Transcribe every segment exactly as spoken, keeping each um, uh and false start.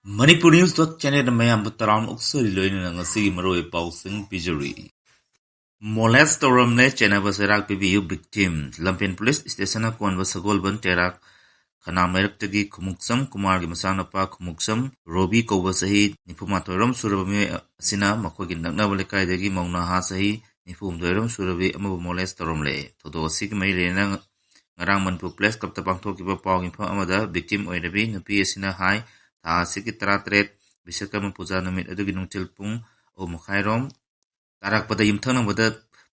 Manipur News dot channel ꯃꯌꯥꯝꯕꯨ ꯇꯔꯥꯝꯅ ꯑꯣꯛꯆꯔꯤ, ꯂꯣꯏꯅꯅ ꯉꯁꯤꯒꯤ ꯃꯔꯨꯑꯣꯏꯕ ꯄꯥꯎꯁꯤꯡ ꯄꯤꯖꯔꯤ꯫ Molest ꯇꯧꯔꯝꯂꯦ, ꯆꯦꯟꯅꯕ ꯆꯩꯔꯥꯛ ꯄꯤꯕꯤꯌꯨ, victim꯫ ꯂꯝꯐꯦꯜ ꯄꯨꯂꯤꯁ ꯁ꯭ꯇꯦꯁꯟꯅ ꯀꯣꯟꯕ ꯁꯒꯣꯜꯕꯟ ꯇꯦꯔꯥꯛ ꯈꯅꯥꯃꯩꯔꯛꯇꯒꯤ ꯈꯨꯃꯨꯛꯆꯝ ꯀꯨꯃꯥꯔꯒꯤ ꯃꯆꯥꯅꯨꯄꯥ ꯈꯨꯃꯨꯛꯆꯝ ꯔꯣꯕꯤ ꯀꯧꯕ ꯆꯍꯤ ꯅꯤꯐꯨ ꯃꯥꯊꯣꯏ ꯔꯣꯝ ꯁꯨꯔꯕ ꯃꯤꯑꯣꯏ ꯑꯁꯤꯅ ꯃꯈꯣꯏꯒꯤ ꯅꯛꯅꯕ ꯂꯩꯀꯥꯏꯗꯒꯤ ꯃꯧ ꯅꯍꯥ ꯆꯍꯤ ꯅꯤꯐꯨ ꯍꯨꯝꯗꯣꯏ ꯔꯣꯝ ꯁꯨꯔꯕꯤ ꯑꯃꯕꯨ molest ꯇꯧꯔꯝꯂꯦ꯫ ꯊꯧꯗꯣꯛ ꯑꯁꯤꯒꯤ ꯃꯔꯤ ꯂꯩꯅꯅ ꯉꯔꯥꯡ ꯃꯅꯤꯄꯨꯔ ꯄ꯭ꯔꯦꯁ ꯀ꯭ꯂꯕꯇ ꯄꯥꯡꯊꯣꯛꯈꯤꯕ ꯄꯥꯎ ꯃꯤꯐꯝ ꯑꯃꯗ victim ꯑꯣꯏꯔꯕꯤ ꯅꯨꯄꯤ ꯑꯁꯤꯅ ꯍꯥꯏ, ꯊꯥ ꯑꯁꯤꯒꯤ ꯇꯔꯥꯇꯔꯦꯠ ꯕꯤꯁꯀꯔꯃ ꯄꯨꯖꯥ ꯅꯨꯃꯤꯠ ꯑꯗꯨꯒꯤ ꯅꯨꯡꯊꯤꯜ ꯄꯨꯡ ꯑꯍꯨꯝ ꯃꯈꯥꯏꯔꯣꯝ ꯇꯥꯔꯛꯄꯗ ꯌꯨꯝꯊꯪꯅꯕꯗ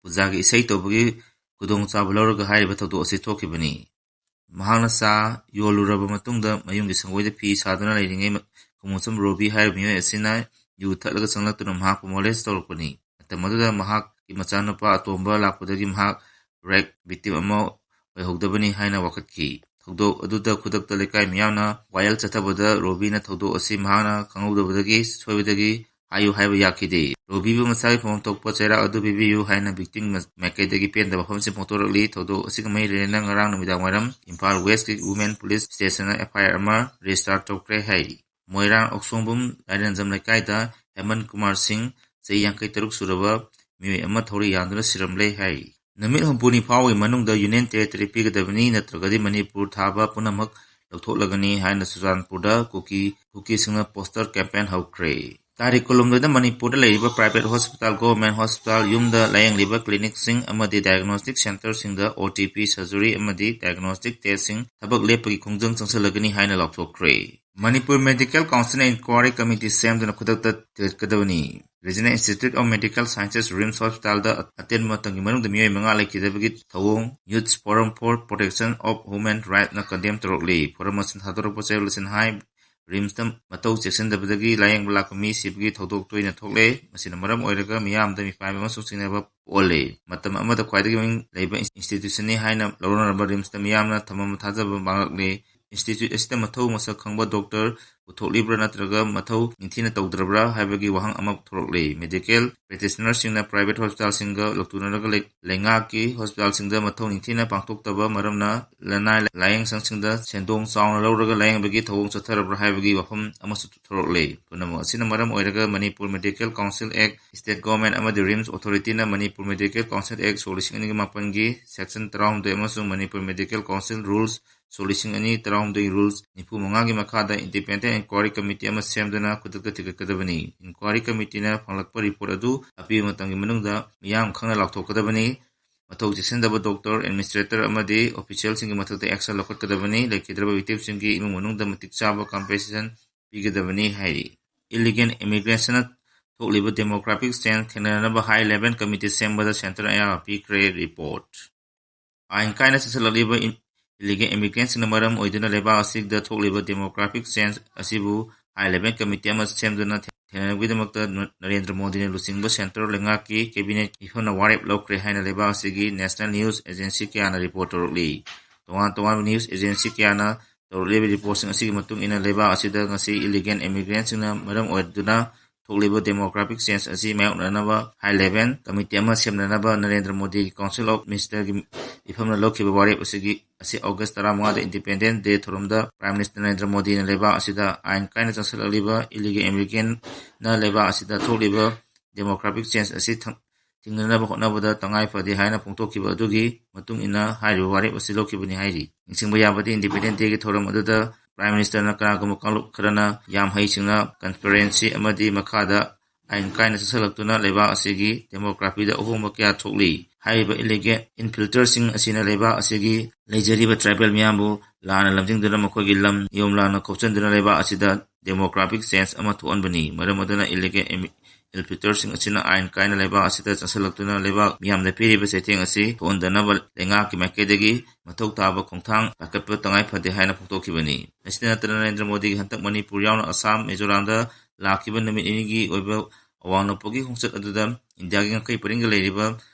ꯄꯨꯖꯥꯒꯤ ꯏꯁꯩ ꯇꯧꯕꯒꯤ ꯈꯨꯗꯣꯡꯆꯥꯕ ꯂꯧꯔꯒ ꯍꯥꯏꯔꯤꯕ ꯊꯧꯗꯣꯛ ꯑꯁꯤ ꯊꯣꯛꯈꯤꯕꯅꯤ꯫ ꯃꯍꯥꯛꯅ ꯆꯥ ꯌꯣꯜꯂꯨꯔꯕ ꯃꯇꯨꯡꯗ ꯃꯌꯨꯝꯒꯤ ꯁꯪꯒꯣꯏꯗ ꯐꯤ ꯁꯥꯗꯨꯅ ꯂꯩꯔꯤꯉꯩ ꯈꯨꯃꯨꯛꯆꯝ ꯔꯣꯕꯤ ꯍꯥꯏꯔꯤꯕ ꯃꯤꯑꯣꯏ ꯑꯁꯤꯅ ꯌꯨ ꯊꯛꯂꯒ ꯆꯪꯂꯛꯇꯨꯅ ꯃꯍꯥꯛꯄꯨ molest ꯇꯧꯔꯛꯄꯅꯤ꯫ ꯃꯇꯝ ꯑꯗꯨꯗ ꯃꯍꯥꯛꯀꯤ ꯃꯆꯥꯅꯨꯄꯥ ꯑꯇꯣꯝꯕ ꯂꯥꯛꯄꯗꯒꯤ ꯃꯍꯥꯛ rape victim ꯑꯃ ꯑꯣꯏꯍꯧꯗꯕꯅꯤ ꯍꯥꯏꯅ ꯋꯥꯀꯠꯈꯤ꯫ ꯊꯧꯗꯣꯛ ꯑꯗꯨꯗ ꯈꯨꯗꯛꯇ ꯂꯩꯀꯥꯏ ꯃꯤꯌꯥꯝꯅ ꯋꯥꯌꯦꯜ ꯆꯠꯊꯕꯗ ꯔꯣꯕꯤꯅ ꯊꯧꯗꯣꯛ ꯑꯁꯤ ꯃꯍꯥꯛꯅ ꯈꯪꯍꯧꯗꯕꯗꯒꯤ ꯁꯣꯏꯕꯗꯒꯤ ꯍꯥꯏꯌꯨ ꯍꯥꯏꯕ ꯌꯥꯈꯤꯗꯦ꯫ ꯔꯣꯕꯤꯕꯨ ꯃꯁꯥꯒꯤ ꯐꯪꯐꯝ ꯊꯣꯛꯄ ꯆꯩꯔꯥꯛ ꯑꯗꯨ ꯄꯤꯕꯤꯌꯨ ꯍꯥꯏꯅ victim ꯃꯥꯏꯀꯩꯗꯒꯤ ꯄꯦꯟꯗꯕ ꯋꯥꯐꯝꯁꯤꯡ ꯐꯣꯡꯗꯣꯔꯛꯂꯤ꯫ ꯊꯧꯗꯣꯛ ꯑꯁꯤꯒ ꯃꯔꯤ ꯂꯩꯅꯅ ꯉꯔꯥꯡ ꯅꯨꯃꯤꯗꯥꯡ ꯋꯥꯏꯔꯝ ꯏꯝꯐꯥꯜ West ꯀꯤ Women Police Station ꯅ F I R ꯑꯃ register ꯇꯧꯈ꯭ꯔꯦ ꯍꯥꯏꯔꯤ꯫ ꯃꯣꯏꯔꯥꯡ ꯑꯣꯛꯁꯣꯡꯕꯝ ꯂꯥꯏꯔꯦꯟꯖꯝ ꯂꯩꯀꯥꯏꯗ ꯍꯦꯃꯟ ꯀꯨꯃꯥꯔ ꯁꯤꯡ, ꯆꯍꯤ ꯌꯥꯡꯈꯩ ꯇꯔꯨꯛ ꯁꯨꯔꯕ ꯃꯤꯑꯣꯏ ꯑꯃ ꯊꯧꯔꯤ ꯌꯥꯟꯗꯨꯅ ꯁꯤꯔꯝꯂꯦ ꯍꯥꯏꯔꯤ꯫ ꯅꯨꯃꯤꯠ ꯍꯨꯝꯐꯨꯅꯤ ꯐꯥꯎꯕꯒꯤ ꯃꯅꯨꯡꯗ Union Territory ꯄꯤꯒꯗꯕꯅꯤ, ꯅꯠꯇ꯭ꯔꯒꯗꯤ ꯃꯅꯤꯄꯨꯔ ꯊꯥꯕ ꯄꯨꯝꯅꯃꯛ ꯂꯧꯊꯣꯛꯂꯒꯅꯤ ꯍꯥꯏꯅ ꯆꯨꯔꯆꯥꯟꯄꯨꯔꯗ ꯀꯨꯀꯤ, ꯀꯨꯀꯤꯁꯤꯡꯅ poster campaign ꯍꯧꯈ꯭ꯔꯦ꯫ ꯇꯥꯔꯤꯛ ꯀꯨꯟꯍꯨꯝꯗꯣꯏꯗ ꯃꯅꯤꯄꯨꯔꯗ ꯂꯩꯔꯤꯕ private hospital, government hospital, ꯌꯨꯝꯗ ꯂꯥꯌꯦꯡꯂꯤꯕ clinic ꯁꯤꯡ ꯑꯃꯗꯤ diagnostic center ꯁꯤꯡꯗ O T P surgery ꯑꯃꯗꯤ diagnostic test ꯁꯤꯡ ꯊꯕꯛ ꯂꯦꯞꯄꯒꯤ ꯈꯣꯡꯖꯪ ꯆꯪꯁꯤꯜꯂꯒꯅꯤ ꯍꯥꯏꯅ ꯂꯥꯎꯊꯣꯛꯈ꯭ꯔꯦ꯫ ꯃꯅꯤꯄꯨꯔ Medical Council ꯅ inquiry committee ꯁꯦꯝꯗꯨꯅ ꯈꯨꯗꯛꯇ ꯊꯤꯒꯠꯀꯗꯕꯅꯤ꯫ Regional Institute of Medical Sciences RIMS Hospital ꯗ ꯑꯇꯦꯟꯕ ꯃꯇꯝꯒꯤ ꯃꯅꯨꯡꯗ ꯃꯤꯑꯣꯏ ꯃꯉꯥ ꯂꯩꯈꯤꯗꯕꯒꯤ ꯊꯧꯑꯣꯡ Youth Forum for Protection of Human Right ꯅ condemn ꯇꯧꯔꯛꯂꯤ꯫ Forum ꯑꯁꯤꯅ ꯊꯥꯗꯣꯔꯛꯄ ꯆꯦꯔꯣꯜ ꯑꯁꯤꯅ ꯍꯥꯏ, RIMS ꯇ ꯃꯇꯧ ꯆꯦꯛꯁꯤꯟꯗꯕꯗꯒꯤ ꯂꯥꯌꯦꯡꯕ ꯂꯥꯛꯄ ꯃꯤ ꯁꯤꯕꯒꯤ ꯊꯧꯗꯣꯛ ꯇꯣꯏꯅ ꯊꯣꯛꯂꯦ꯫ ꯃꯁꯤꯅ ꯃꯔꯝ ꯑꯣꯏꯔꯒ ꯃꯤꯌꯥꯝꯗ ꯃꯤꯄꯥꯏꯕ ꯑꯃꯁꯨꯡ ꯆꯤꯡꯅꯕ ꯄꯣꯛꯍꯜꯂꯦ꯫ ꯃꯇꯝ ꯑꯃꯗ ꯈ꯭ꯋꯥꯏꯗꯒꯤ ꯃꯃꯤꯡ ꯂꯩꯕ institution ꯅꯤ ꯍꯥꯏꯅ ꯂꯧꯅꯔꯝꯕ RIMS ꯇ ꯃꯤꯌꯥꯝꯅ ꯊꯝꯃꯝꯕ ꯊꯥꯖꯕ ꯃꯥꯡꯂꯛꯂꯦ꯫ ꯏꯟꯁꯇꯤꯇ꯭ꯌꯨꯠ ꯑꯁꯤꯗ ꯃꯊꯧ ꯃꯁꯛ ꯈꯪꯕ ꯗꯣꯛꯇꯔ ꯄꯨꯊꯣꯛꯂꯤꯕ꯭ꯔꯥ ꯅꯠꯇ꯭ꯔꯒ ꯃꯊꯧ ꯅꯤꯡꯊꯤꯅ ꯇꯧꯗ꯭ꯔꯕ꯭ꯔꯥ ꯍꯥꯏꯕꯒꯤ ꯋꯥꯍꯪ ꯑꯃ ꯊꯣꯔꯛꯂꯤ꯫ ꯃꯦꯗꯤꯀꯦꯜ ꯄ꯭ꯔꯦꯛꯇꯤꯁꯅꯔꯁꯤꯡꯅ ꯄ꯭ꯔꯥꯏꯚꯦꯠ ꯍꯣꯁꯄꯤꯇꯥꯜꯁꯤꯡꯒ ꯂꯧꯊꯣꯛꯅꯔꯒ ꯂꯩ-, ꯂꯩꯉꯥꯛꯀꯤ ꯍꯣꯁꯄꯤꯇꯥꯜꯁꯤꯡꯗ ꯃꯊꯧ ꯅꯤꯡꯊꯤꯅ ꯄꯥꯡꯊꯣꯛꯇꯕ ꯃꯔꯝꯅ ꯂꯅꯥꯏ ꯂꯥꯌꯦꯡꯁꯪꯁꯤꯡꯗ ꯁꯦꯟꯗꯣꯡ ꯆꯥꯎꯅ ꯂꯧꯔꯒ ꯂꯥꯌꯦꯡꯕꯒꯤ ꯊꯧꯑꯣꯡ ꯆꯠꯊꯔꯕ꯭ꯔꯥ ꯍꯥꯏꯕꯒꯤ ꯋꯥꯐꯝ ꯑꯃꯁꯨ ꯊꯣꯔꯛꯂꯤ꯫ ꯄꯨꯝꯅꯃꯛ ꯑꯁꯤꯅ ꯃꯔꯝ ꯑꯣꯏꯔꯒ ꯃꯅꯤꯄꯨꯔ ꯃꯦꯗꯤꯀꯦꯜ ꯀꯥꯎꯟꯁꯤꯜ ꯑꯦꯛ, ꯁ꯭ꯇꯦꯠ ꯒꯣꯚꯔꯟꯃꯦꯟꯠ ꯑꯃꯗꯤ ꯔꯤꯝꯁ ꯑꯣꯊꯣꯔꯤꯇꯤꯅ ꯃꯅꯤꯄꯨꯔ ꯃꯦꯗꯤꯀꯦꯜ ꯀꯥꯎꯟꯁꯤꯜ ꯑꯦꯛ ꯁꯣꯛ ꯂꯤꯁꯤꯡ ꯑꯅꯤꯒ ꯃꯥꯄꯟꯒꯤ ꯁꯦꯛꯁꯟ ꯇꯔꯥꯍꯨꯝꯗꯣꯏ ꯑꯃꯁꯨꯡ ꯃꯅꯤꯄꯨꯔ ꯃꯦꯗꯤꯀꯦꯜ ꯀꯥꯎꯟꯁꯤꯜ ꯔꯨꯜꯁ ꯁꯣꯛ ꯂꯤꯁꯤꯡ ꯑꯅꯤ ꯇꯔꯥꯍꯨꯝꯗꯣꯏ ꯔꯨꯜꯁ ꯅꯤꯐꯨ ꯃꯉꯥꯒꯤ ꯃꯈꯥꯗ ꯏꯟꯗꯤꯄꯦꯟꯗꯦꯟꯠ ꯏꯟꯀ꯭ꯋꯥꯏꯔꯤ ꯀꯃꯤꯇꯤ ꯑꯃ ꯁꯦꯝꯗꯨꯅ ꯈꯨꯗꯛꯇ ꯊꯤꯒꯠꯀꯗꯕꯅꯤ꯫ ꯏꯟꯀ꯭ꯋꯥꯏꯔꯤ ꯀꯃꯤꯇꯤꯅ ꯐꯪꯂꯛꯄ ꯔꯤꯄꯣꯔꯠ ꯑꯗꯨ ꯑꯄꯤꯕ ꯃꯇꯝꯒꯤ ꯃꯅꯨꯡꯗ ꯃꯤꯌꯥꯝ ꯈꯪꯅ ꯂꯥꯎꯊꯣꯛꯀꯗꯕꯅꯤ꯫ ꯃꯊꯧ ꯆꯦꯛꯁꯤꯟꯗꯕ ꯗꯣꯛꯇꯔ, ꯑꯦꯗꯃꯤꯅꯤꯁꯇ꯭ꯔꯦꯇꯔ ꯑꯃꯗꯤ ꯑꯣꯐꯤꯁꯤꯌꯦꯜꯁꯤꯡꯒꯤ ꯃꯊꯛꯇ ꯑꯦꯛꯁꯟ ꯂꯧꯈꯠꯀꯗꯕꯅꯤ꯫ ꯂꯩꯈꯤꯗ꯭ꯔꯕ ꯚꯤꯛꯇꯤꯝꯁꯤꯡꯒꯤ ꯏꯃꯨꯡ ꯃꯅꯨꯡꯗ ꯃꯇꯤꯛ ꯆꯥꯕ ꯀꯝꯄꯦꯟꯁꯦꯁꯟ ꯄꯤꯒꯗꯕꯅꯤ ꯍꯥꯏꯔꯤ꯫ ꯏꯂꯤꯒꯦꯜ ꯏꯃꯤꯒ꯭ꯔꯦꯁꯟꯅ ꯊꯣꯛꯂꯤꯕ ꯗꯦꯃꯣꯒ꯭ꯔꯥꯐꯤꯛ ꯆꯦꯟꯖ ꯊꯦꯡꯅꯅꯕ ꯍꯥꯏ ꯂꯦꯚꯦꯜ ꯀꯃꯤꯇꯤ ꯁꯦꯝꯕꯗ ꯁꯦꯟꯇꯔ ꯑꯌꯥꯕ ꯄꯤꯈ꯭ꯔꯦ꯫ ꯔꯤꯄꯣꯔꯠ꯫ ꯑꯥꯏꯟ ꯀꯥꯏꯅ ꯆꯠꯁꯤꯜꯂꯛꯂꯤꯕ ꯏꯟ-, ꯏꯂꯤꯒꯦꯜ ꯏꯃꯤꯒ꯭ꯔꯦꯟꯁꯤꯡꯅ ꯃꯔꯝ ꯑꯣꯏꯗꯨꯅ ꯂꯩꯕꯥꯛ ꯑꯁꯤꯗ ꯊꯣꯛꯂꯤꯕ ꯗꯦꯃꯣꯒ꯭ꯔꯥꯐꯤꯛ ꯆꯦꯟꯖ ꯑꯁꯤꯕꯨ ꯍꯥꯏ ꯂꯦꯚꯦꯜ ꯀꯃꯤꯇꯤ ꯑꯃ ꯁꯦꯝꯗꯨꯅ ꯊꯦꯡꯅꯅꯕꯒꯤꯗꯃꯛꯇ ꯅ-, ꯅꯔꯦꯟꯗ꯭ꯔ ꯃꯣꯗꯤꯅ ꯂꯨꯆꯤꯡꯕ ꯁꯦꯟꯇꯔ ꯂꯩꯉꯥꯛꯀꯤ ꯀꯦꯕꯤꯅꯦꯠ ꯃꯤꯐꯝꯅ ꯋꯥꯔꯦꯞ ꯂꯧꯈ꯭ꯔꯦ ꯍꯥꯏꯅ ꯂꯩꯕꯥꯛ ꯑꯁꯤꯒꯤ ꯅꯦꯁꯅꯦꯜ ꯅ꯭ꯌꯨꯁ ꯑꯦꯖꯦꯟꯁꯤ ꯀꯌꯥꯅ ꯔꯤꯄꯣꯔꯠ ꯇꯧꯔꯛꯂꯤ꯫ ꯇꯣꯉꯥꯟ ꯇꯣꯉꯥꯟꯕ ꯅ꯭ꯌꯨꯁ ꯑꯦꯖꯦꯟꯁꯤ ꯀꯌꯥꯅ ꯇꯧꯔꯛꯂꯤꯕ ꯔꯤꯄꯣꯔꯠꯁꯤꯡ ꯑꯁꯤꯒꯤ ꯃꯇꯨꯡ ꯏꯟꯅ ꯂꯩꯕꯥꯛ ꯑꯁꯤꯗ ꯉꯁꯤ ꯏꯂꯤꯒꯦꯜ ꯏꯃꯤꯒ꯭ꯔꯦꯟꯁꯤꯡꯅ ꯃꯔꯝ ꯑꯣꯏꯗꯨꯅ ꯊꯣꯛꯂꯤꯕ ꯗꯦꯃꯣꯒ꯭ꯔꯥꯐꯤꯛ ꯆꯦꯟꯖ ꯑꯁꯤ ꯃꯥꯌꯣꯛꯅꯅꯕ ꯍꯥꯏ ꯂꯦꯚꯦꯜ ꯀꯃꯤꯇꯤ ꯑꯃ ꯁꯦꯝꯅꯅꯕ ꯅꯔꯦꯟꯗ꯭ꯔ ꯃꯣꯗꯤꯒꯤ ꯀꯥꯎꯟꯁꯤꯜ ꯑꯣꯐ ꯃꯤꯅꯤꯁꯇꯔꯒꯤ ꯃꯤꯐꯝꯅ ꯂꯧꯈꯤꯕ ꯋꯥꯔꯦꯞ ꯑꯁꯤꯒꯤ, ꯑꯁꯤ ꯑꯣꯒꯁ ꯇꯔꯥꯃꯉꯥꯗ ꯏꯟꯗꯤꯄꯦꯟꯗꯦꯟꯁ ꯗꯦ ꯊꯧꯔꯝꯗ ꯄ꯭ꯔꯥꯏꯝ ꯃꯤꯅꯤꯁꯇꯔ ꯅꯔꯦꯟꯗ꯭ꯔ ꯃꯣꯗꯤꯅ ꯂꯩꯕꯥꯛ ꯑꯁꯤꯗ ꯑꯥꯏꯟ ꯀꯥꯏꯅ ꯆꯪꯁꯤꯜꯂꯛꯂꯤꯕ ꯏꯂꯤꯒꯦꯜ ꯏꯃꯤꯒ꯭ꯔꯦꯟꯅ ꯂꯩꯕꯥꯛ ꯑꯁꯤꯗ ꯊꯣꯛꯂꯤꯕ ꯗꯦꯃꯣꯒ꯭ꯔꯥꯐꯤꯛ ꯆꯦꯟꯖ ꯑꯁꯤ ꯊ-, ꯊꯤꯡꯅꯅꯕ ꯍꯣꯠꯅꯕꯗ ꯇꯉꯥꯏ ꯐꯗꯦ ꯍꯥꯏꯅ ꯐꯣꯡꯗꯣꯛꯈꯤꯕ ꯑꯗꯨꯒꯤ ꯃꯇꯨꯡ ꯏꯟꯅ ꯍꯥꯏꯔꯤꯕ ꯋꯥꯔꯦꯞ ꯑꯁꯤ ꯂꯧꯈꯤꯕꯅꯤ ꯍꯥꯏꯔꯤ꯫ ꯅꯤꯡꯁꯤꯡꯕ ꯌꯥꯕꯗꯤ, ꯏꯟꯗꯤꯄꯦꯟꯗꯦꯟꯁ ꯗꯦꯒꯤ ꯊꯧꯔꯝ ꯑꯗꯨꯗ ꯄ꯭ꯔꯥꯏꯝ ꯃꯤꯅꯤꯁꯇꯔꯅ ꯀꯅꯥꯒꯨꯝꯕ ꯀꯥꯡꯂꯨꯞ ꯈꯔꯅ ꯌꯥꯝ ꯍꯩꯁꯤꯡꯅ ꯀꯟꯁꯄꯤꯔꯦꯟꯁꯤ ꯑꯃꯗꯤ ꯃꯈꯥꯗ ꯑꯥꯏꯟ ꯀꯥꯏꯅ ꯆꯠꯁꯤꯜꯂꯛꯇꯨꯅ ꯂꯩꯕꯥꯛ ꯑꯁꯤꯒꯤ ꯗꯦꯃꯣꯒ꯭ꯔꯥꯐꯤꯗ ꯑꯍꯣꯡꯕ ꯀꯌꯥ ꯊꯣꯛꯂꯤ꯫ ꯍꯥꯏꯔꯤꯕ ꯏꯂꯤꯒꯦꯜ ꯏꯟꯐꯤꯜꯇꯔꯁꯤꯡ ꯑꯁꯤꯅ ꯂꯩꯕꯥꯛ ꯑꯁꯤꯒꯤ ꯂꯩꯖꯔꯤꯕ ꯇ꯭ꯔꯥꯏꯕꯦꯜ ꯃꯤꯌꯥꯝꯕꯨ ꯂꯥꯟꯅ ꯂꯝꯖꯤꯡꯗꯨꯅ ꯃꯈꯣꯏꯒꯤ ꯂꯝ ꯅꯤꯌꯣꯝ ꯂꯥꯟꯅ ꯈꯣꯞꯆꯟꯗꯨꯅ ꯂꯩꯕꯥꯛ ꯑꯁꯤꯗ ꯗꯦꯃꯣꯒ꯭ꯔꯥꯐꯤꯛ ꯆꯦꯟꯖ ꯑꯃ ꯊꯣꯛꯍꯟꯕꯅꯤ꯫ ꯃꯔꯝ ꯑꯗꯨꯅ ꯏꯂꯤꯒꯦꯜ ꯏꯃꯤ-, ꯏꯟꯐꯤꯜꯇꯔꯁꯤꯡ ꯑꯁꯤꯅ ꯑꯥꯏꯟ ꯀꯥꯏꯅ ꯂꯩꯕꯥꯛ ꯑꯁꯤꯗ ꯆꯪꯁꯤꯜꯂꯛꯇꯨꯅ ꯂꯩꯕꯥꯛ ꯃꯤꯌꯥꯝꯗ ꯄꯤꯔꯤꯕ ꯆꯩꯊꯦꯡ ꯑꯁꯤ ꯊꯣꯛꯍꯟꯗꯅꯕ ꯂꯩꯉꯥꯛꯀꯤ ꯃꯥꯏꯀꯩꯗꯒꯤ ꯃꯊꯧ ꯇꯥꯕ ꯈꯣꯡꯊꯥꯡ ꯄꯥꯏꯈꯠꯄ ꯇꯉꯥꯏ ꯐꯗꯦ ꯍꯥꯏꯅ ꯐꯣꯡꯗꯣꯛꯈꯤꯕꯅꯤ꯫ ꯑꯁꯤꯇ ꯅꯠꯇꯅ ꯅꯔꯦꯟꯗ꯭ꯔ ꯃꯣꯗꯤꯒꯤ ꯍꯟꯗꯛ ꯃꯅꯤꯄꯨꯔ ꯌꯥꯎꯅ ꯑꯁꯥꯝ, ꯃꯤꯖꯣꯔꯥꯝꯗ ꯂꯥꯛꯈꯤꯕ ꯅꯨꯃꯤꯠ ꯅꯤꯅꯤꯒꯤ ꯑꯣꯏꯕ ꯑꯋꯥꯡ ꯅꯣꯡꯄꯣꯛꯀꯤ ꯈꯣꯡꯆꯠ ꯑꯗꯨꯗ ꯏꯟꯗꯤꯌꯥꯒꯤ ꯉꯝꯈꯩ ꯄꯔꯤꯡꯗ ꯂꯩꯔꯤꯕ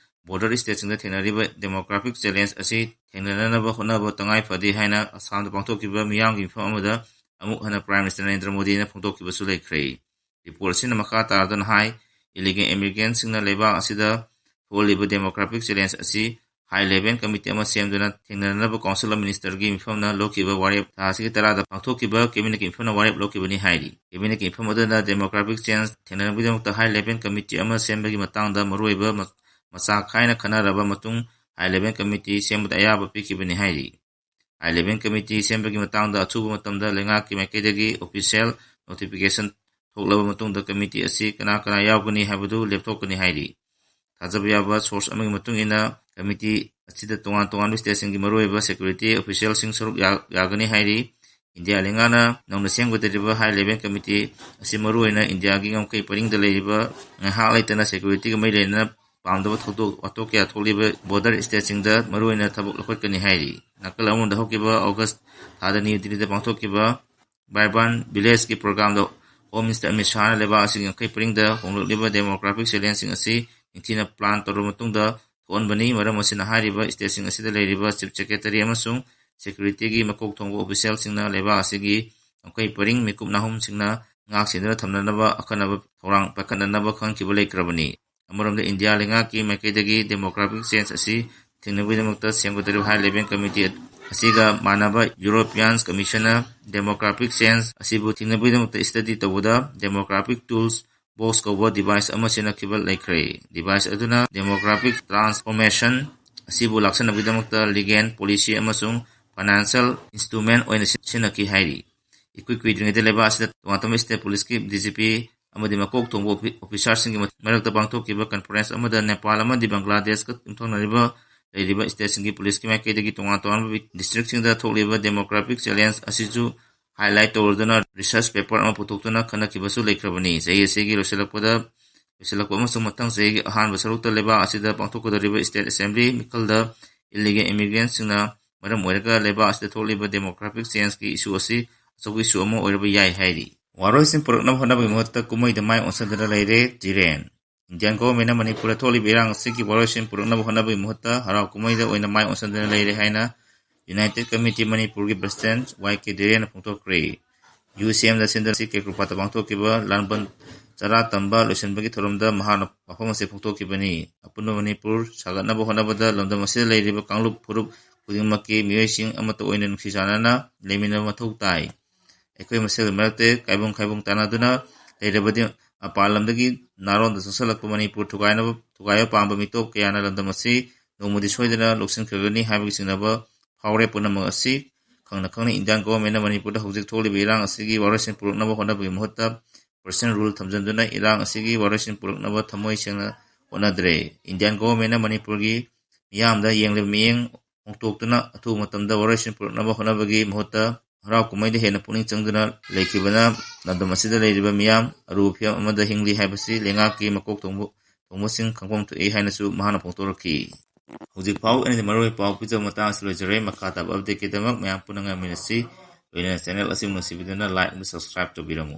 ꯕꯣꯔꯗꯔ ꯁ꯭ꯇꯦꯠꯁꯤꯡꯗ ꯊꯦꯡꯅꯔꯤꯕ ꯗꯦꯃꯣꯒ꯭ꯔꯥꯐꯤꯛ ꯆꯦꯂꯦꯟꯖ ꯑꯁꯤ ꯊꯦꯡꯅꯅꯅꯕ ꯍꯣꯠꯅꯕ ꯇꯉꯥꯏ ꯐꯗꯦ ꯍꯥꯏꯅ ꯑꯁꯥꯝꯗ ꯄꯥꯡꯊꯣꯛꯈꯤꯕ ꯃꯤꯌꯥꯝꯒꯤ ꯃꯤꯐꯝ ꯑꯃꯗ ꯑꯃꯨꯛ ꯍꯟꯅ Prime Minister ꯅꯔꯦꯟꯗ꯭ꯔ ꯃꯣꯗꯤꯅ ꯐꯣꯡꯗꯣꯛꯈꯤꯕꯁꯨ ꯂꯩꯈ꯭ꯔꯦ꯫ Report ꯑꯁꯤꯅ ꯃꯈꯥ ꯇꯥꯔꯗꯨꯅ ꯍꯥꯏ, illegal immigrantꯁꯤꯡꯅ ꯂꯩꯕꯥꯛ ꯑꯁꯤꯗ ꯊꯣꯛꯍꯜꯂꯤꯕ demographic challenge ꯑꯁꯤ high level committee ꯑꯃ ꯁꯦꯝꯗꯨꯅ ꯊꯦꯡꯅꯅꯕ Council of Ministerꯒꯤ ꯃꯤꯐꯝꯅ ꯂꯧꯈꯤꯕ ꯋꯥꯔꯦꯞ, ꯊꯥ ꯑꯁꯤꯒꯤ ꯇꯔꯥꯗ ꯄꯥꯡꯊꯣꯛꯈꯤꯕ Cabinetꯀꯤ ꯃꯤꯐꯝꯅ ꯋꯥꯔꯦꯞ ꯂꯧꯈꯤꯕꯅꯤ ꯍꯥꯏꯔꯤ꯫ Cabinetꯀꯤ ꯃꯤꯐꯝ ꯑꯗꯨꯅ demographic change ꯊꯦꯡꯅꯅꯕꯒꯤꯗꯃꯛꯇ high level committee ꯑꯃ ꯁꯦꯝꯕꯒꯤ ꯃꯇꯥꯡꯗ ꯃꯔꯨꯑꯣꯏꯕ ꯃ-, ꯃꯆꯥ ꯈꯥꯏꯅ ꯈꯟꯅꯔꯕ ꯃꯇꯨꯡ high level committee ꯁꯦꯝꯕꯗ ꯑꯌꯥꯕ ꯄꯤꯈꯤꯕꯅꯤ ꯍꯥꯏꯔꯤ꯫ High level committee ꯁꯦꯝꯕꯒꯤ ꯃꯇꯥꯡꯗ ꯑꯊꯨꯕ ꯃꯇꯝꯗ ꯂꯩꯉꯥꯛꯀꯤ ꯃꯥꯏꯀꯩꯗꯒꯤ official notification ꯊꯣꯛꯂꯕ ꯃꯇꯨꯡꯗ committee ꯑꯁꯤ ꯀꯅꯥ ꯀꯅꯥ ꯌꯥꯎꯒꯅꯤ ꯍꯥꯏꯕꯗꯨ ꯂꯦꯞꯊꯣꯛꯀꯅꯤ ꯍꯥꯏꯔꯤ꯫ ꯊꯥꯖꯕ ꯌꯥꯕ source ꯑꯃꯒꯤ ꯃꯇꯨꯡ ꯏꯟꯅ committee ꯑꯁꯤꯗ ꯇꯣꯉꯥꯟ ꯇꯣꯉꯥꯟꯕ stateꯁꯤꯡꯒꯤ ꯃꯔꯨꯑꯣꯏꯕ security officialꯁꯤꯡ ꯁꯔꯨꯛ ꯌꯥ-, ꯌꯥꯒꯅꯤ ꯍꯥꯏꯔꯤ꯫ ꯏꯟꯗꯤꯌꯥ ꯂꯩꯉꯥꯛꯅ ꯅꯧꯅ ꯁꯦꯝꯒꯗꯧꯔꯤꯕ high level committee ꯑꯁꯤ ꯃꯔꯨꯑꯣꯏꯅ ꯏꯟꯗꯤꯌꯥꯒꯤ ꯉꯝꯈꯩ ꯄꯔꯤꯡꯗ ꯂꯩꯔꯤꯕ ꯉꯥꯏꯍꯥꯛ ꯂꯩꯇꯅ securityꯒ ꯃꯔꯤ ꯂꯩꯅꯅ ꯄꯥꯝꯗꯕ ꯊꯧꯗꯣꯛ ꯋꯥꯊꯣꯛ ꯀꯌꯥ ꯊꯣꯛꯂꯤꯕ border stateꯁꯤꯡꯗ ꯃꯔꯨꯑꯣꯏꯅ ꯊꯕꯛ ꯂꯧꯈꯠꯀꯅꯤ ꯍꯥꯏꯔꯤ꯫ ꯅꯥꯀꯜ ꯑꯃꯔꯣꯝꯗ ꯍꯧꯈꯤꯕ August ꯊꯥꯗ ꯅ꯭ꯌꯨ ꯗꯤꯜꯂꯤꯗ ꯄꯥꯡꯊꯣꯛꯈꯤꯕ Vibrant Villageꯀꯤ programꯗ Home Minister ꯑꯃꯤꯠ ꯁꯥꯍꯅ ꯂꯩꯕꯥꯛ ꯑꯁꯤꯒꯤ ꯉꯝꯈꯩ ꯄꯔꯤꯡꯗ ꯍꯣꯡꯂꯛꯂꯤꯕ demographic challengeꯁꯤꯡ ꯑꯁꯤ ꯅꯤꯡꯊꯤꯅ plan ꯇꯧꯔꯕ ꯃꯇꯨꯡꯗ ꯊꯣꯛꯍꯟꯕꯅꯤ꯫ ꯃꯔꯝ ꯑꯁꯤꯅ ꯍꯥꯏꯔꯤꯕ stateꯁꯤꯡ ꯑꯁꯤꯗ ꯂꯩꯔꯤꯕ chief secretary ꯑꯃꯁꯨꯡ securityꯒꯤ ꯃꯀꯣꯛ ꯊꯣꯡꯕ officialꯁꯤꯡꯅ ꯂꯩꯕꯥꯛ ꯑꯁꯤꯒꯤ ꯉꯝꯈꯩ ꯄꯔꯤꯡ ꯃꯤꯀꯨꯞ ꯅꯥꯍꯨꯝꯁꯤꯡꯅ ꯉꯥꯛ ꯁꯦꯟꯗꯨꯅ ꯊꯝꯅꯅꯕ ꯑꯈꯟꯅꯕ ꯊꯧꯔꯥꯡ ꯄꯥꯏꯈꯠꯅꯅꯕ ꯈꯪꯈꯤꯕ ꯂꯩꯈ꯭ꯔꯕꯅꯤ꯫ ꯑꯃꯔꯣꯝꯗ ꯏꯟꯗꯤꯌꯥ ꯂꯩꯉꯥꯛꯀꯤ ꯃꯥꯏꯀꯩꯗꯒꯤ demographic change ꯑꯁꯤ ꯊꯦꯡꯅꯕꯒꯤꯗꯃꯛꯇ ꯁꯦꯝꯒꯗꯧꯔꯤꯕ high level committee ꯑꯁꯤꯒ ꯃꯥꯟꯅꯕ European Commissionꯅ demographic change ꯑꯁꯤꯕꯨ ꯊꯦꯡꯅꯕꯒꯤꯗꯃꯛꯇ study ꯇꯧꯕꯗ demographic tools box ꯀꯧꯕ device ꯑꯃ ꯁꯤꯖꯤꯟꯅꯈꯤꯕ ꯂꯩꯈ꯭ꯔꯦ꯫ Device ꯑꯗꯨꯅ demographic transformation ꯑꯁꯤꯕꯨ ꯂꯥꯛꯁꯟꯅꯕꯒꯤꯗꯃꯛꯇ legal, policy ꯑꯃꯁꯨꯡ financial instrument ꯑꯣꯏꯅ ꯁꯤ-, ꯁꯤꯖꯤꯟꯅꯈꯤ ꯍꯥꯏꯔꯤ꯫ ꯏꯀꯨꯏ ꯀꯨꯏꯗ꯭ꯔꯤꯉꯩꯗ ꯂꯩꯕꯥꯛ ꯑꯁꯤꯗ ꯇꯣꯉꯥꯟ ꯇꯣꯉꯥꯟꯕ state policeꯀꯤ D G P ꯑꯃꯗꯤ ꯃꯀꯣꯛ ꯊꯣꯡꯕ ꯑꯣꯐꯤ-, officerꯁꯤꯡꯒꯤ ꯃ-, ꯃꯔꯛꯇ ꯄꯥꯡꯊꯣꯛꯈꯤꯕ conference ꯑꯃꯗ ꯅꯦꯄꯥꯜ ꯑꯃꯗꯤ ꯕꯪꯒ꯭ꯂꯥꯗꯦꯁꯀ ꯌꯨꯝꯊꯪꯅꯔꯤꯕ ꯂꯩꯔꯤꯕ stateꯁꯤꯡꯒꯤ policeꯀꯤ ꯃꯥꯏꯀꯩꯗꯒꯤ ꯇꯣꯉꯥꯟ ꯇꯣꯉꯥꯟꯕ ꯕꯤ-, districtꯁꯤꯡꯗ ꯊꯣꯛꯂꯤꯕ demographic challenge ꯑꯁꯤꯁꯨ highlight ꯇꯧꯔꯗꯨꯅ research paper ꯑꯃ ꯄꯨꯊꯣꯛꯇꯨꯅ ꯈꯟꯅꯈꯤꯕꯁꯨ ꯂꯩꯈ꯭ꯔꯕꯅꯤ꯫ ꯆꯍꯤ ꯑꯁꯤꯒꯤ ꯂꯣꯏꯁꯤꯜꯂꯛꯄꯗ, ꯂꯣꯏꯁꯤꯜꯂꯛꯄ ꯑꯃꯁꯨꯡ ꯃꯊꯪ ꯆꯍꯤꯒꯤ ꯑꯍꯥꯟꯕ ꯁꯔꯨꯛꯇ ꯂꯩꯕꯥꯛ ꯑꯁꯤꯗ ꯄꯥꯡꯊꯣꯛꯀꯗꯧꯔꯤꯕ state assembly ꯃꯤꯈꯜꯗ illegal immigrantꯁꯤꯡꯅ ꯃꯔꯝ ꯑꯣꯏꯔꯒ ꯂꯩꯕꯥꯛ ꯑꯁꯤꯗ ꯊꯣꯛꯂꯤꯕ demographic changeꯀꯤ issue ꯑꯁꯤ ꯑꯆꯧꯕ issue ꯑꯃ ꯑꯣꯏꯔꯕ ꯌꯥꯏ ꯍꯥꯏꯔꯤ꯫ ꯋꯥꯔꯣꯏꯁꯤꯟ ꯄꯨꯔꯛꯅꯕ ꯍꯣꯠꯅꯕꯒꯤ ꯃꯍꯨꯠꯇ ꯀꯨꯝꯍꯩꯗ ꯃꯥꯏ ꯑꯣꯟꯁꯤꯟꯗꯨꯅ ꯂꯩꯔꯦ ꯖꯤꯔꯦꯟ꯫ ꯏꯟꯗꯤꯌꯥꯟ ꯒꯣꯚꯔꯟꯃꯦꯟꯠꯅ ꯃꯅꯤꯄꯨꯔꯗ ꯊꯣꯛꯂꯤꯕ ꯏꯔꯥꯡ ꯑꯁꯤꯒꯤ ꯋꯥꯔꯣꯏꯁꯤꯟ ꯄꯨꯔꯛꯅꯕ ꯍꯣꯠꯅꯕꯒꯤ ꯃꯍꯨꯠꯇ ꯍꯔꯥꯎ ꯀꯨꯝꯍꯩꯗ ꯑꯣꯏꯅ ꯃꯥꯏ ꯑꯣꯟꯁꯤꯟꯗꯨꯅ ꯂꯩꯔꯦ ꯍꯥꯏꯅ ꯌꯨꯅꯥꯏꯇꯦꯗ ꯀꯃꯤꯇꯤ ꯃꯅꯤꯄꯨꯔꯒꯤ ꯄ꯭ꯔꯁꯤꯗꯦꯟꯠ ꯋꯥꯏ ꯀꯦ ꯙꯤꯔꯦꯟꯅ ꯐꯣꯡꯗꯣꯛꯈ꯭ꯔꯦ꯫ ꯌꯨ ꯁꯤ ꯑꯦꯝꯗ ꯁꯤꯟꯗꯨꯅ ꯁꯤ ꯀꯦꯀ꯭ꯔꯨꯄꯥꯠꯇ ꯄꯥꯡꯊꯣꯛꯈꯤꯕ ꯂꯥꯟꯕꯟ ꯆꯔꯥ ꯇꯝꯕ ꯂꯣꯏꯁꯤꯟꯕꯒꯤ ꯊꯧꯔꯝꯗ ꯃꯍꯥꯛꯅ ꯋꯥꯐꯝ ꯑꯁꯤ ꯐꯣꯡꯗꯣꯛꯈꯤꯕꯅꯤ꯫ ꯑꯄꯨꯟꯕ ꯃꯅꯤꯄꯨꯔ ꯁꯥꯒꯠꯅꯕ ꯍꯣꯠꯅꯕꯗ ꯂꯝꯗꯝ ꯑꯁꯤꯗ ꯂꯩꯔꯤꯕ ꯀꯥꯡꯂꯨꯞ ꯐꯨꯔꯨꯞ ꯈꯨꯗꯤꯡꯃꯛꯀꯤ ꯃꯤꯑꯣꯏꯁꯤꯡ ꯑꯃꯠꯇ ꯑꯣꯏꯅ ꯅꯨꯡꯁꯤ ꯆꯥꯟꯅꯅ ꯂꯩꯃꯤꯟꯅꯕ ꯃꯊꯧ ꯇꯥꯏ꯫ ꯑꯩꯈꯣꯏ ꯃꯁꯦꯜꯒꯤ ꯃꯔꯛꯇ ꯀꯥꯏꯕꯨꯡ ꯈꯥꯏꯕꯨꯡ ꯇꯥꯟꯅꯗꯨꯅ ꯂꯩꯔꯕꯗꯤ ꯃꯄꯥꯟ ꯂꯝꯗꯒꯤ ꯅꯥꯔꯣꯟꯗ ꯆꯪꯁꯤꯜꯂꯛꯄ ꯃꯅꯤꯄꯨꯔ ꯊꯨꯒꯥꯏꯅꯕ, ꯊꯨꯒꯥꯏꯕ ꯄꯥꯝꯕ ꯃꯤꯇꯣꯞ ꯀꯌꯥꯅ ꯂꯝꯗꯝ ꯑꯁꯤ ꯅꯣꯡꯃꯗꯤ ꯁꯣꯏꯗꯅ ꯂꯧꯁꯤꯟꯈ꯭ꯔꯒꯅꯤ ꯍꯥꯏꯕꯒꯤ ꯆꯤꯡꯅꯕ ꯐꯥꯎꯔꯦ꯫ ꯄꯨꯝꯅꯃꯛ ꯑꯁꯤ ꯈꯪꯅ ꯈꯪꯅ ꯏꯟꯗꯤꯌꯥꯟ ꯒꯣꯚꯔꯟꯃꯦꯟꯠꯅ ꯃꯅꯤꯄꯨꯔꯗ ꯍꯧꯖꯤꯛ ꯊꯣꯛꯂꯤꯕ ꯏꯔꯥꯡ ꯑꯁꯤꯒꯤ ꯋꯥꯔꯣꯏꯁꯤꯟ ꯄꯨꯔꯛꯅꯕ ꯍꯣꯠꯅꯕꯒꯤ ꯃꯍꯨꯠꯇ ꯄꯔꯁꯅꯦꯜ ꯔꯨꯜ ꯊꯝꯖꯤꯟꯗꯨꯅ ꯏꯔꯥꯡ ꯑꯁꯤꯒꯤ ꯋꯥꯔꯣꯏꯁꯤꯟ ꯄꯨꯔꯛꯅꯕ ꯊꯃꯣꯏ ꯁꯦꯡꯅ ꯍꯣꯠꯅꯗ꯭ꯔꯦ꯫ ꯏꯟꯗꯤꯌꯥꯟ ꯒꯣꯚꯔꯟꯃꯦꯟꯠꯅ ꯃꯅꯤꯄꯨꯔꯒꯤ ꯃꯤꯌꯥꯝꯗ ꯌꯦꯡꯂꯤꯕ ꯃꯤꯠꯌꯦꯡ ꯍꯣꯡꯗꯣꯛꯇꯨꯅ ꯑꯊꯨꯕ ꯃꯇꯝꯗ ꯋꯥꯔꯣꯏꯁꯤꯟ ꯄꯨꯔꯛꯅꯕ ꯍꯣꯠꯅꯕꯒꯤ ꯃꯍꯨꯠꯇ ꯍꯔꯥꯎ ꯀꯨꯝꯍꯩꯗ ꯍꯦꯟꯅ ꯄꯨꯛꯅꯤꯡ ꯆꯪꯗꯨꯅ ꯂꯩꯈꯤꯕꯅ ꯂꯝꯗꯝ ꯑꯁꯤꯗ ꯂꯩꯔꯤꯕ ꯃꯤꯌꯥꯝ ꯑꯔꯨꯕ ꯐꯤꯚꯝ ꯑꯃꯗ ꯍꯤꯡꯂꯤ ꯍꯥꯏꯕꯁꯤ ꯂꯩꯉꯥꯛꯀꯤ ꯃꯀꯣꯛ ꯊꯣꯡꯕ, ꯊꯣꯡꯕꯁꯤꯡ ꯈꯪꯐꯝ ꯊꯣꯛꯏ ꯍꯥꯏꯅꯁꯨ ꯃꯍꯥꯛꯅ ꯐꯣꯡꯗꯣꯔꯛꯈꯤ꯫ ꯍꯧꯖꯤꯛ ꯐꯥꯎꯕ ꯑꯩꯅꯗꯤ ꯃꯔꯨꯑꯣꯏꯕ ꯄꯥꯎ ꯄꯤꯖꯕ ꯃꯇꯥꯡ ꯑꯁꯤ ꯂꯣꯏꯖꯔꯦ꯫ ꯃꯈꯥ ꯇꯥꯕ ꯑꯞꯗꯦꯠꯀꯤꯗꯃꯛ ꯃꯌꯥꯝ ꯄꯨꯟꯅ ꯉꯥꯏꯃꯤꯟꯅꯁꯤ꯫ ꯂꯣꯏꯅꯅ ꯆꯦꯅꯦꯜ ꯑꯁꯤꯕꯨ ꯅꯨꯡꯁꯤꯕꯤꯗꯨꯅ ꯂꯥꯏꯛ ꯑꯃꯗꯤ ꯁꯕꯁꯀ꯭ꯔꯥꯏꯕ ꯇꯧꯕꯤꯔꯝꯃꯨ꯫